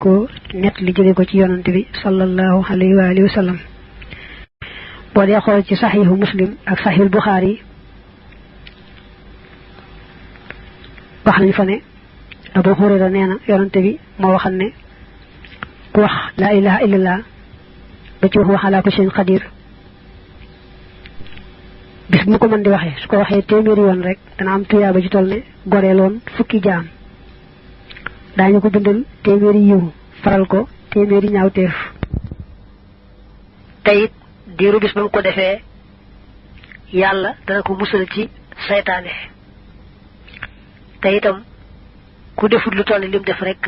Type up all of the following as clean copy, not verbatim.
ko net li jëlee ko ci yonante bi sallallahu alayhi wa alihi wa sallam boo dee xool ci saxiixu muslim ak saxiixul buxaari wax nañ fa ne Abu Hurayra nee na yonante bi moo waxal ne ku wax laa ilaha illallah ba ci wax ala kulli shay'in qadir bis bu ko mën di waxee su ko waxee téeméeri yoon rek dana am tuyaaba ci toll ne goreeloon fukki jaam daañu ko bindal téeméeri yiw faral ko téeméeri ñaawteef te it diiru bis ba mu ko defee yàlla dana ko musal ci saytaane te itam ku defut lu toll lim def rek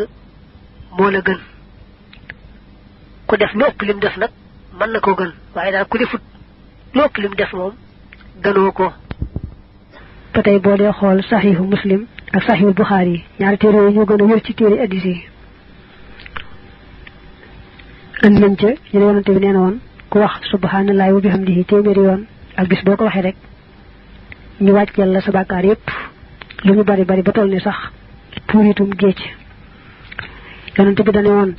moo la gën ku def lu ëpp lim def nag mën na koo gën waaye daal ku defut lu ëpp lim def moom gënoo ko ba tey boo dee xool saxiixu muslim ak saxiixu buxaari yi ñaari téere yooyu ñoo gën a wér ci téere addis yi andi nañ ca ñu ne yonante bi nee na woon ku wax subhanallahi wa bihamdihi téeméeri yoon ak bis boo ko waxee rek ñu wàcceel la sa bàkkaar yépp lu ñu bari bari ba toll ni sax tuuritum géej yonante bi dane woon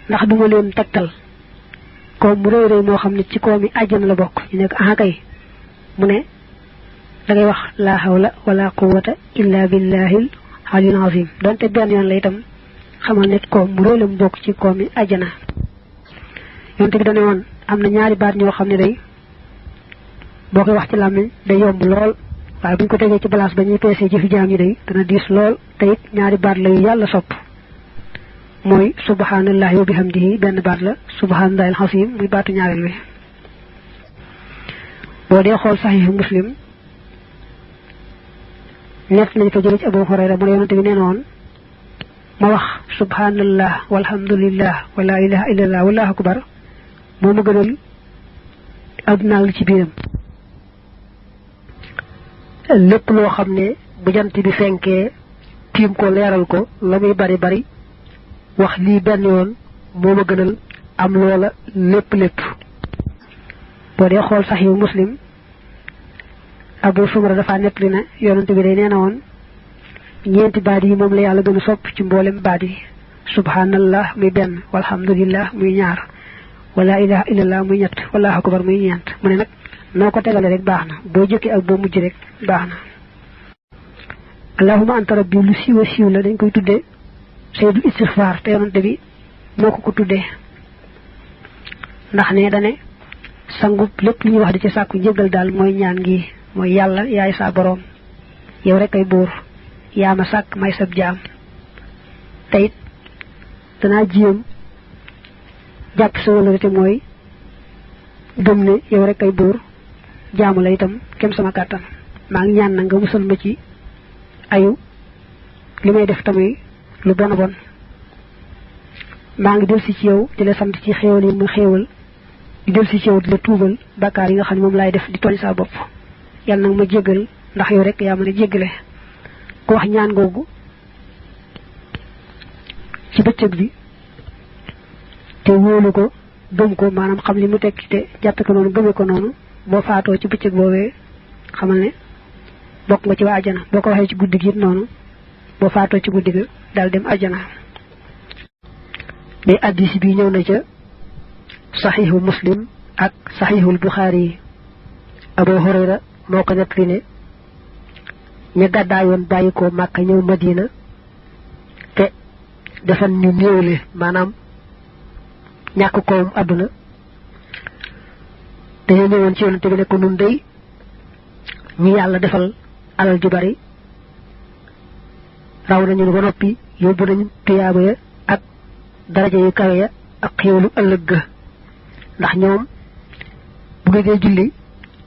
ndax duma leen tegtal koom mu rëy rëy moo xam ne ci koom yi àjjana la bokk ñu nekk aha kay mu ne da ngay wax laa hawla wala quwwata illa billahil aliyil azim donte benn yoon la itam xamal ne koom mu rëy la mu bokk ci koom yi àjjana yonte bi dane woon am na ñaari baat ñoo xam ne day boo koy wax ci làmmiñ day yomb lool waaye buñ ko tegee ci balance ba ñuy peesee jëfi jaam yi day dana diis lool te it ñaari baat la yu yàlla sopp mooy subhanallahi wa bihamdihi benn baat la subhanallahil azim muy baatu ñaareel wi boo dee xool saxiixu muslim nekk nañ ko jële ci Abu Hurayra mu ne yonante bi nee na woon ma wax subhanallah walhamdulillah wala ilaha illallah wallahu akbar moo ma gënal adduna li ci biiram lépp loo xam ne bu jant bi fenkee tiim ko leeral ko la muy bari bari wax lii benn yoon moo ma gënal am loola lépp lépp boo dee xool sax yu muslim Abu Sumra dafa nettali ne yonante bi day nee na woon ñeenti baat yi moom la yàlla gën a sopp ci mboolem baat yi subhanallah muy benn walhamdulillah muy ñaar wala ilaha illallah muy ñett wallahu akbar muy ñeent mu ne nag noo ko tegale rek baax na boo jëkkee ak boo mujj rek baax na allahumma anta rabbi lu siiwa siiw la dañ koy tuddee sayyidul istighfar te yonante bi moo ko tuddee ndax ne dane sangub lépp li ñuy wax di ci sàkku njëggal daal mooy ñaan gi mooy yàlla yaay saa boroom yow rek ay buur yaa ma sàkk may sab jaam te it danaa jéem jàpp sa wala te mooy gëm ne yow rek ay buur jaamu la itam kem sama kàttan maa ngi ñaan na nga musal ma ci ayu li may def tamit lu bon a bon maa ngi del si ci yow di la sant ci xéewal yi mu xéewal di del si ci yow di la tuubal bàkkaar yi nga xam ne moom laay def di tooñ saa bopp yàlla nag ma jéggal ndax yow rek yaa mën a jéggale ku wax ñaan googu ci bëccëg bi te wóolu ko gëm ko maanaam xam li mu tekki te jàppe ko noonu gëme ko noonu boo faatoo ci bëccëg boobee xamal ne bokk nga ci waa ajana boo ko waxee ci guddi gi it noonu boo faatoo ci guddi ga daal dem ajana mais addis bi ñëw na ca saxiixu muslim ak saxiixul buxaari yi Abu Hurayra moo ko nettali ne ña gàddaayoon bàyyi ko Màkka ñëw Madina te defan ñu néewle maanaam ñàkk koom àdduna dañoo ñëwoon ci yonante bi ne ko nun day ñu yàlla defal alal ju bari raw nañu ba noppi yóbbu nañu tuyaaba ya ak daraja yu kawe ya ak xéewalu ëllëg ga ndax ñoom bu ñu dee julli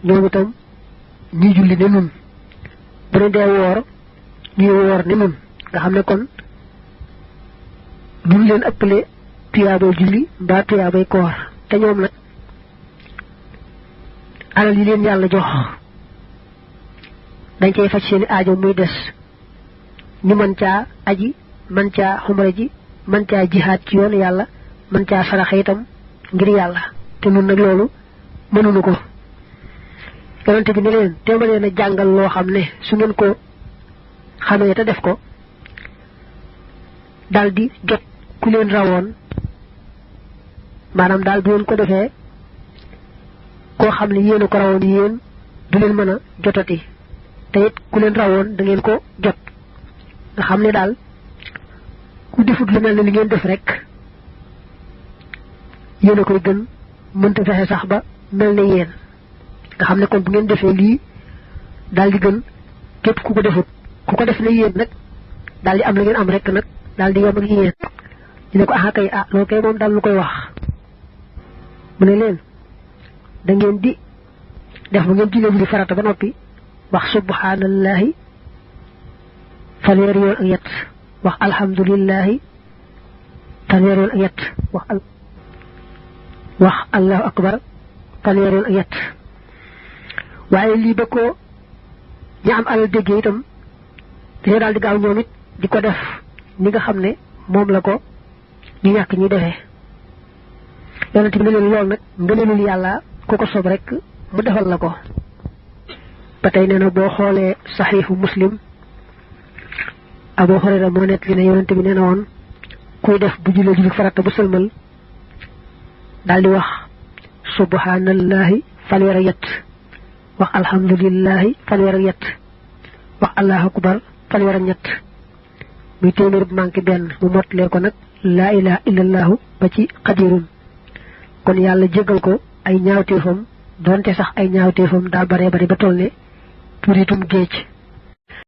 ñoom itam ñuy julli ne nun bu ñu dee woor ñuy woor ne nun nga xam ne kon duñ leen ëppale tuyaabay julli mbaa tuyaabay koor te ñoom nag alal yi leen yàlla jox dañ cay faj seeni aajo muy des ñu mën caa aji mën caa xumra ji mën caa jihaat ci yoon yàlla mën caa saraxa itam ngir yàlla te nun nag loolu mënuñu ko yonente bi ne leen téema leen a jàngal loo xam ne su ngeen ko xamee te def ko daldi jot ku leen rawoon maanaam daal bu ngeen ko defee koo xam ne yéen a ko rawoon yéen du leen mën a jotati te it ku leen rawoon da ngeen ko jot nga xam ne daal ku defut lu mel ne li ngeen def rek yéen a koy gën mënta fexe sax ba mel ne yéen nga xam ne kon bu ngeen defee lii daal di gën képp ku ko defut ku ko def ne yéen nag daal di am la ngeen am rek nag daal di yem ak yéen ñu ne ko ah kay ah loolu kay moom daal lu koy wax mu ne leen da ngeen di def bu ngeen jullee ji farata ba noppi wax subhanallahi fanweeri yoon ak yett wax alhamdulillahi fanweeri yoon ak yett wax allahu akbar fanweeri yoon ak yett waaye lii ba ko ña am alal déggee itam dañoo daal di gaaw ñoom it di ko def ni nga xam ne moom la ko ñu ñàkk ñi defee yonent bi ne leen lool nag ngëneelul yàlla ku ko sob rek mu defal la ko ba tey nee na boo xoolee saxiixu muslim Abu Hurayra moo nekk li ne yonent bi nee na woon kuy def bu jullee julli farata bu sëlmal daal di wax subhanallahi fanweer ak yett wax alhamdulillahi fanweer ak yett wax allahu akbar fanweer ak ñett muy téeméer bu manqué benn mu mottalee ko nag laa ilaha illallahu ba ci qadirun kon yàlla jégal ko ay ñaawteefam donte sax ay ñaawteefam daa bare bari ba toll ne puritum géej